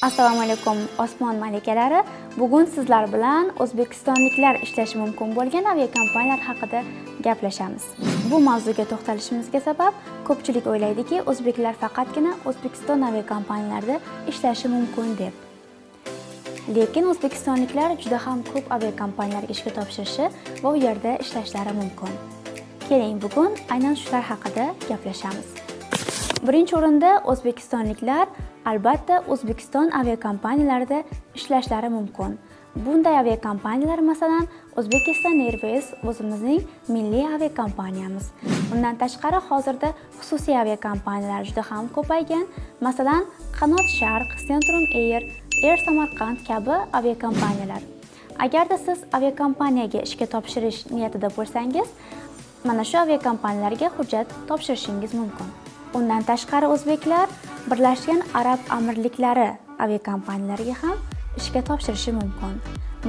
Assalomu alaykum, osmon malikalari. Bugun sizlar bilan o'zbekistonliklar ishlashi mumkin bo'lgan aviakompaniyalar haqida gaplashamiz. Bu mavzuga to'xtalishimizga sabab, ko'pchilik o'ylaydiki, o'zbeklar faqatgina O'zbekiston aviakompaniyalarida ishlashi mumkin deb. Lekin o'zbekistonliklar juda ham ko'p aviakompaniyalarga ishga topshirishi va u yerda ishlashlari mumkin. Keling, bugun aynan shular haqida gaplashamiz. Birinchi o'rinda o'zbekistonliklar, albatta, O'zbekiston aviakompaniyalarida ishlashlari mumkin. Bunday aviakompaniyalar, masalan, Uzbekistan Airways, o'zimizning milliy aviakompaniyamiz. Undan tashqari, hozirda xususiy aviakompaniyalar juda ham ko'paygan. Masalan, Qanot Sharq, Centrum Air, Air Samarqand kabi aviakompaniyalar. Agarda siz aviakompaniyaga ishga topshirish niyatida bo'lsangiz, mana shu aviakompaniyalarga hujjat topshirishingiz mumkin. Undan tashqari, o'zbeklar Birlashgan Arab Amirliklari aviakompaniyalariga ham ishga topshirishi mumkin.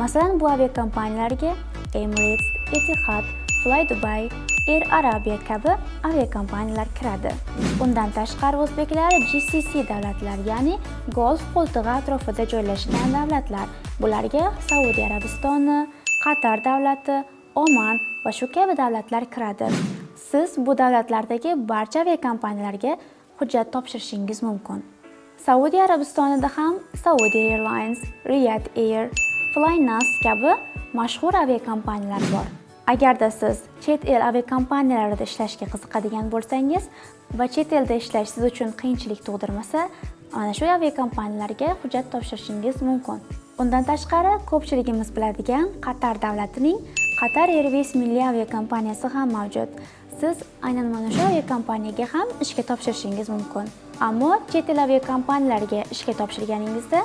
Masalan, bu aviakompaniyalarga Emirates, Etihad, Fly Dubai, Air Arabia kabi aviakompaniyalar kiradi. Undan tashqari, o'zbeklar GCC davlatlar, ya'ni Golf qo'ltig'i atrofida joylashgan davlatlar, bularga Saudiya Arabistoni, Qatar davlati, Oman va shu kabi davlatlar kiradi. Siz bu davlatlardagi barcha aviakompaniyalarga hujjat topshirishingiz mumkin. Saudiya Arabistonida ham Saudi Airlines, Riyadh Air, Flynas kabi mashhur aviakompaniyalar bor. Agarda siz chet el aviakompaniyalarida ishlashga qiziqadigan bo'lsangiz va chet elda ishlash siz uchun qiyinchilik tug'dirmasa, mana shu aviakompaniyalarga hujjat topshirishingiz mumkin. Undan tashqari, ko'pchiligimiz biladigan Qatar davlatining Qatar Airways milliy aviakompaniyasi ham mavjud. Siz aynan mana shu aviakompaniyaga ham ishga topshirishingiz mumkin. Ammo chet el aviakompaniyalariga ishga topshirganingizda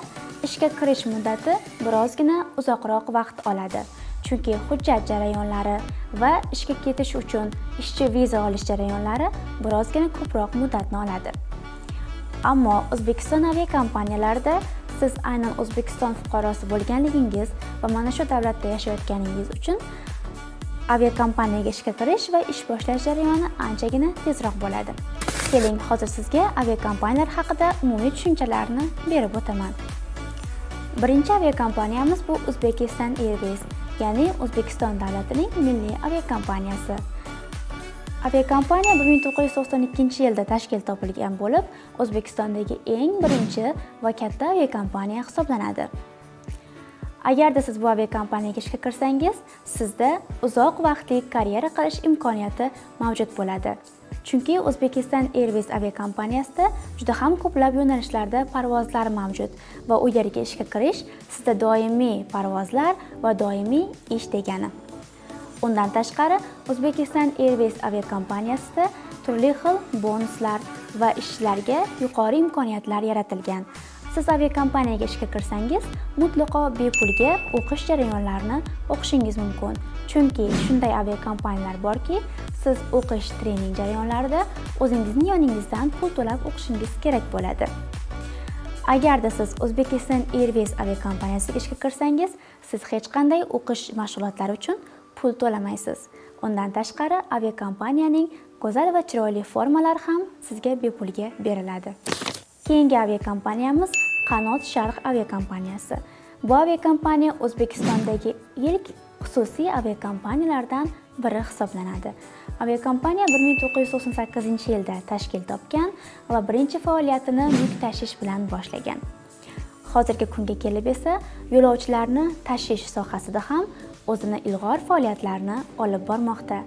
ishga kirish muddati birozgina uzoqroq vaqt oladi, chunki hujjat jarayonlari va ishga ketish uchun ishchi viza olish jarayonlari birozgina ko'proq muddatni oladi. Ammo O'zbekiston aviakompaniyalarida siz aynan O'zbekiston fuqarosi bo'lganligingiz va mana shu davlatda yashayotganingiz uchun aviakompaniyaga ishga kirish va ish boshlash jarayoni anchagina tezroq bo'ladi. Keling, hozir sizga aviakompaniyalar haqida umumiy tushunchalarni berib o'taman. Birinchi aviakompaniyamiz bu Uzbekistan Airways, ya'ni O'zbekiston davlatining milliy aviakompaniyasi. Aviakompaniya 1992 yilda tashkil topilgan bo'lib, O'zbekistondagi eng birinchi va katta aviakompaniya hisoblanadi. Agarda siz bu aviakompaniyaga ishga kirsangiz, sizda uzoq vaqtli karyera qilish imkoniyati mavjud bo'ladi, chunki Uzbekistan Airways aviakompaniyasida juda ham ko'plab yo'nalishlarda parvozlar mavjud va u yerga ishga kirish sizda doimiy parvozlar va doimiy ish degani. Undan tashqari, Uzbekistan Airways aviakompaniyasida turli xil bonuslar va ishchilarga yuqori imkoniyatlar yaratilgan. Siz aviakompaniyaga ishga kirsangiz, mutlaqo bepulga o'qish jarayonlarini o'qishingiz mumkin, chunki shunday aviakompaniyalar borki, siz o'qish trening jarayonlarida o'zingizni yoningizdan pul to'lab o'qishingiz kerak bo'ladi. Agarda siz Uzbekistan Airways aviakompaniyasiga ishga kirsangiz, siz hech qanday o'qish mashg'ulotlari uchun pul to'lamaysiz. Undan tashqari, aviakompaniyaning go'zal va chiroyli formalari ham sizga bepulga beriladi. Keyingi aviakompaniyamiz Qanot Sharq aviakompaniyasi. Bu aviakompaniya O'zbekistondagi ilk xususiy aviakompaniyalardan biri hisoblanadi. Aviakompaniya 1998 yilda tashkil topgan va birinchi faoliyatini yuk tashish bilan boshlagan. Hozirgi kunga kelib esa yo'lovchilarni tashish sohasida ham o'zini ilg'or faoliyatlarini olib bormoqda.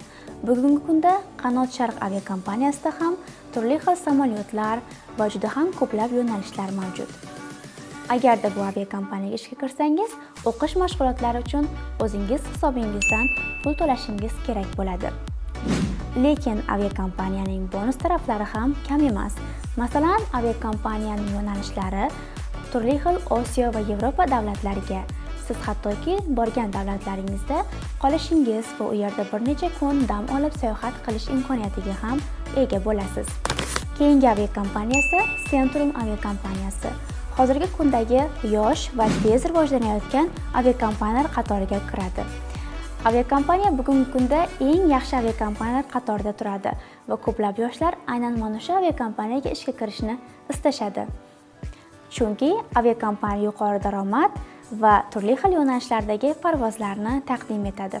Bugungi kunda Qanot Sharq aviakompaniyasida ham turli xil samolyotlar va juda ham ko'plab yo'nalishlar mavjud. Agarda bu aviakompaniyaga ishga kirsangiz, o'qish mashg'ulotlari uchun o'zingiz hisobingizdan pul to'lashingiz kerak bo'ladi. Lekin aviakompaniyaning bonus taraflari ham kam emas. Masalan, aviakompaniyaning yo'nalishlari turli xil Osiyo va Yevropa davlatlariga. Siz hattoki borgan davlatlaringizda qolishingiz va u yerda bir necha kun dam olib sayohat qilish imkoniyatiga ham ega bo'lasiz. Keyingi aviakompaniya esa Centrum aviakompaniyasi. Hozirgi kundagi yosh va tez rivojlanayotgan aviakompaniyalar qatoriga kiradi. Aviakompaniya bugungi kunda eng yaxshi aviakompaniyalar qatorida turadi va ko'plab yoshlar aynan mana shu aviakompaniyaga ishga kirishni istashadi. Chunki aviakompaniya yuqori daromad va turli xil yo'nalishlardagi parvozlarni taqdim etadi.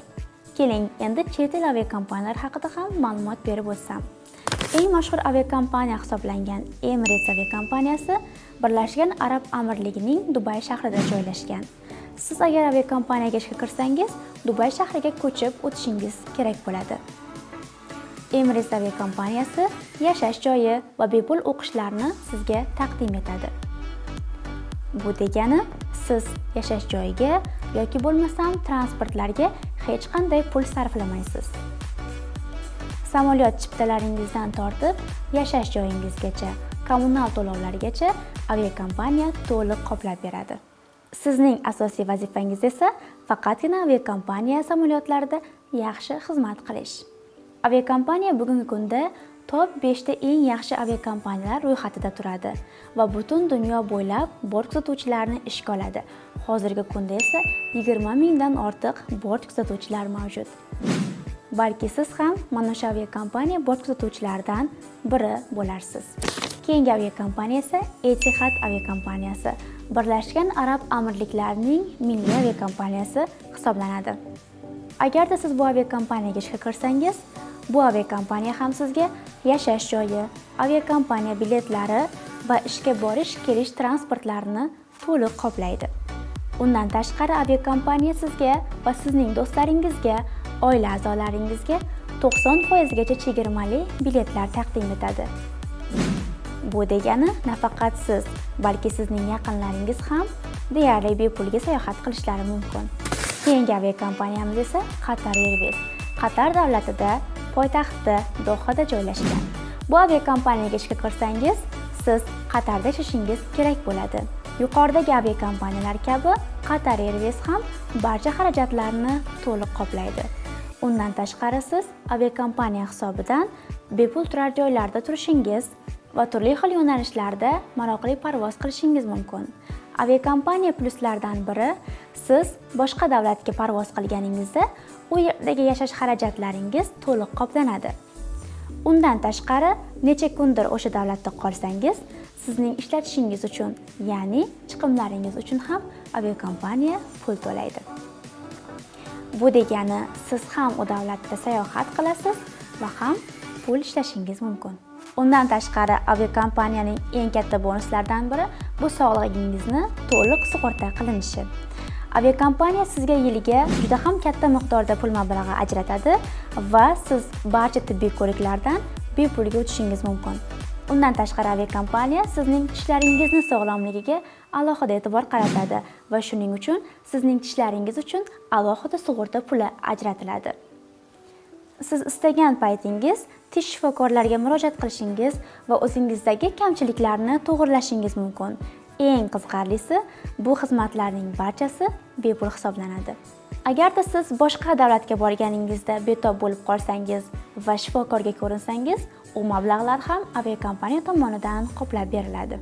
Keling, endi chet el aviakompaniyalari haqida ham ma'lumot berib o'tsam. Eng mashhur aviakompaniya hisoblangan Emirates aviakompaniyasi Birlashgan Arab Amirligining Dubay shahrida joylashgan. Siz agar aviakompaniyaga ishga kirsangiz, Dubay shahriga ko'chib o'tishingiz kerak bo'ladi. Emirates aviakompaniyasi yashash joyi va bepul o'qishlarni sizga taqdim etadi. Bu degani, siz yashash joyiga yoki bo'lmasam transportlarga hech qanday pul sarflamaysiz. Samolyot chiptalaringizdan tortib yashash joyingizgacha, kommunal to'lovlargacha aviakompaniya to'liq qoplab beradi. Sizning asosiy vazifangiz esa faqatgina aviakompaniya samolyotlarida yaxshi xizmat qilish. Aviakompaniya bugungi kunda top 5 ta eng yaxshi aviakompaniyalar ro'yxatida turadi va butun dunyo bo'ylab bort kuzatuvchilarni ishga oladi. Hozirgi kunda esa 20 mingdan ortiq bort kuzatuvchilar mavjud. Balki siz ham mana shu aviakompaniya bort kuzatuvchilaridan biri bo'larsiz. Keyingi aviakompaniya esa Etihad aviakompaniyasi, Birlashgan Arab Amirliklarining milliy aviakompaniyasi hisoblanadi. Agarda siz bu aviakompaniyaga ishga kirsangiz, bu aviakompaniya ham sizga yashash joyi, aviakompaniya biletlari va ishga borish kelish transportlarini to'liq qoplaydi. Undan tashqari, aviakompaniya sizga va sizning do'stlaringizga, oila a'zolaringizga 90% gacha chegirmali biletlar taqdim etadi. Bu degani, nafaqat siz, balki sizning yaqinlaringiz ham deyarli bepulga sayohat qilishlari mumkin. Keyingi aviakompaniyamiz esa Qatar Airways. Qatar davlatida, poytaxti Dohada joylashgan. Bu aviakompaniyaga ishga kirsangiz, siz Qatarda yashashingiz kerak bo'ladi. Yuqoridagi aviakompaniyalar kabi Qatar Airways ham barcha xarajatlarni to'liq qoplaydi. Undan tashqari, siz aviakompaniya hisobidan bepul turar joylarda turishingiz va turli xil yo'nalishlarda maroqli parvoz qilishingiz mumkin. Aviakompaniya plyuslaridan biri, siz boshqa davlatga parvoz qilganingizda u yerdagi yashash xarajatlaringiz to'liq qoplanadi. Undan tashqari, necha kundir o'sha davlatda qolsangiz, sizning ishlatishingiz uchun, ya'ni chiqimlaringiz uchun ham aviakompaniya pul to'laydi. Bu degani, siz ham u davlatda sayohat qilasiz va ham pul ishlashingiz mumkin. Undan tashqari, aviakompaniyaning eng katta bonuslaridan biri bu sog'lig'ingizni to'liq sug'urta qilinishi. Aviakompaniya sizga yiliga juda ham katta miqdorda pul mablag'i ajratadi va siz barcha tibbiy ko'riklardan bepulga o'tishingiz mumkin. Undan tashqari, aviakompaniya sizning tishlaringizni sog'lomligiga alohida e'tibor qaratadi va shuning uchun sizning tishlaringiz uchun alohida sug'urta puli ajratiladi. Siz istagan paytingiz tish shifokorlariga murojaat qilishingiz va o'zingizdagi kamchiliklarni to'g'irlashingiz mumkin. Eng qiziqarlisi, bu xizmatlarning barchasi bepul hisoblanadi. Agarda siz boshqa davlatga borganingizda betob bo'lib qolsangiz va shifokorga ko'rinsangiz, u mablag'lar ham aviakompaniya tomonidan qoplab beriladi.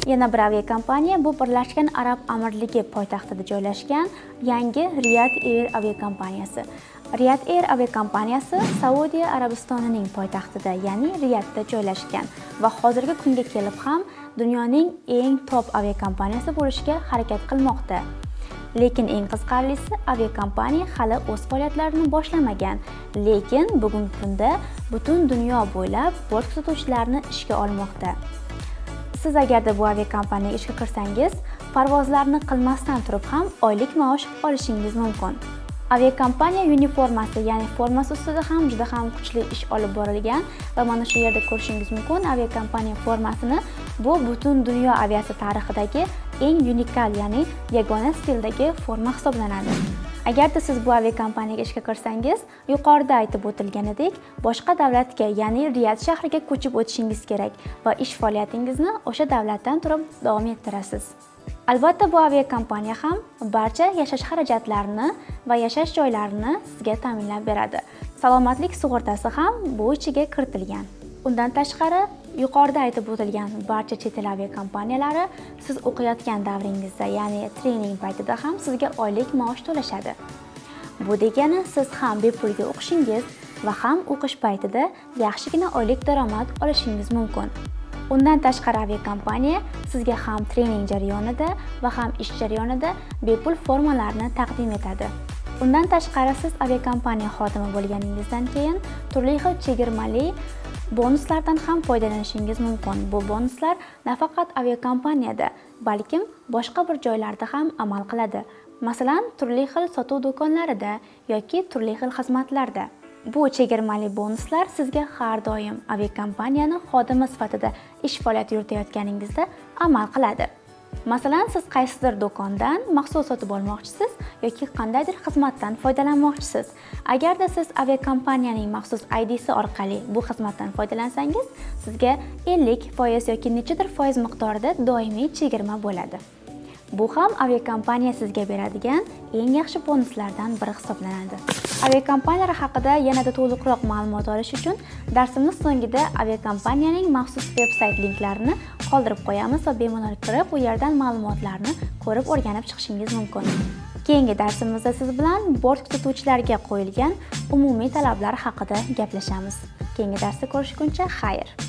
Yana bir aviakompaniya bu Birlashgan Arab Amirligi poytaxtida joylashgan yangi Riyadh Air aviakompaniyasi. Riyadh Air aviakompaniyasi Saudiya Arabistonining poytaxtida, ya'ni Riyadda joylashgan va hozirgi kunga kelib ham dunyoning eng top aviakompaniyasi bo'lishga harakat qilmoqda. Lekin eng qiziqarlisi, aviakompaniya hali o'z faoliyatlarini boshlamagan, lekin bugungi kunda butun dunyo bo'ylab bort kuzatuvchilarni ishga olmoqda. Siz agarda bu aviakompaniyaga ishga kirsangiz, parvozlarni qilmasdan turib ham oylik maosh olishingiz mumkin. Aviakompaniya uniformasi, ya'ni formasi ustida ham juda ham kuchli ish olib borilgan va mana shu yerda ko'rishingiz mumkin aviakompaniya formasini. Bu butun dunyo aviatsiya tarixidagi eng unikal, ya'ni yagona stildagi forma hisoblanadi. Agarda siz bu aviakompaniyaga ishga kirsangiz, yuqorida aytib o'tilganidek, boshqa davlatga, ya'ni Riyad shahriga ko'chib o'tishingiz kerak va ish faoliyatingizni o'sha davlatdan turib davom ettirasiz. Albatta, bu aviakompaniya ham barcha yashash xarajatlarini va yashash joylarini sizga ta'minlab beradi. Salomatlik sug'urtasi ham bu ichiga kiritilgan. Undan tashqari, yuqorida aytib o'tilgan barcha chet el aviakompaniyalari siz o'qiyotgan davringizda, ya'ni trening paytida ham sizga oylik maosh to'lashadi. Bu degani, siz ham bepulga o'qishingiz va ham o'qish paytida yaxshigina oylik daromad olishingiz mumkin. Undan tashqari, aviakompaniya sizga ham trening jarayonida va ham ish jarayonida bepul formalarni taqdim etadi. Undan tashqari, siz aviakompaniya xodimi bo'lganingizdan keyin turli xil chegirmali bonuslardan ham foydalanishingiz mumkin. Bu bonuslar nafaqat aviakompaniyada, balkim boshqa bir joylarda ham amal qiladi. Masalan, turli xil sotuv do'konlarida yoki turli xil xizmatlarda. Bu chegirmali bonuslar sizga har doim aviakompaniyani xodimi sifatida ish faoliyati yuritayotganingizda amal qiladi. Masalan, siz qaysidir do'kondan mahsulot sotib olmoqchisiz yoki qandaydir xizmatdan foydalanmoqchisiz. Agarda siz aviakompaniyaning maxsus IDsi orqali bu xizmatdan foydalansangiz, sizga 50% yoki nechadir foiz miqdorida doimiy chegirma bo'ladi. Bu ham aviakompaniya sizga beradigan eng yaxshi bonuslardan biri hisoblanadi. Aviakompaniyalar haqida yanada to'liqroq ma'lumot olish uchun darsimiz so'ngida aviakompaniyaning maxsus veb-sayt linklarini qoldirib qo'yamiz va bemalol kirib, u yerdan ma'lumotlarni ko'rib, o'rganib chiqishingiz mumkin. Keyingi darsimizda siz bilan bort kuzatuvchilarga qo'yilgan umumiy talablar haqida gaplashamiz. Keyingi darsda ko'rishguncha xayr.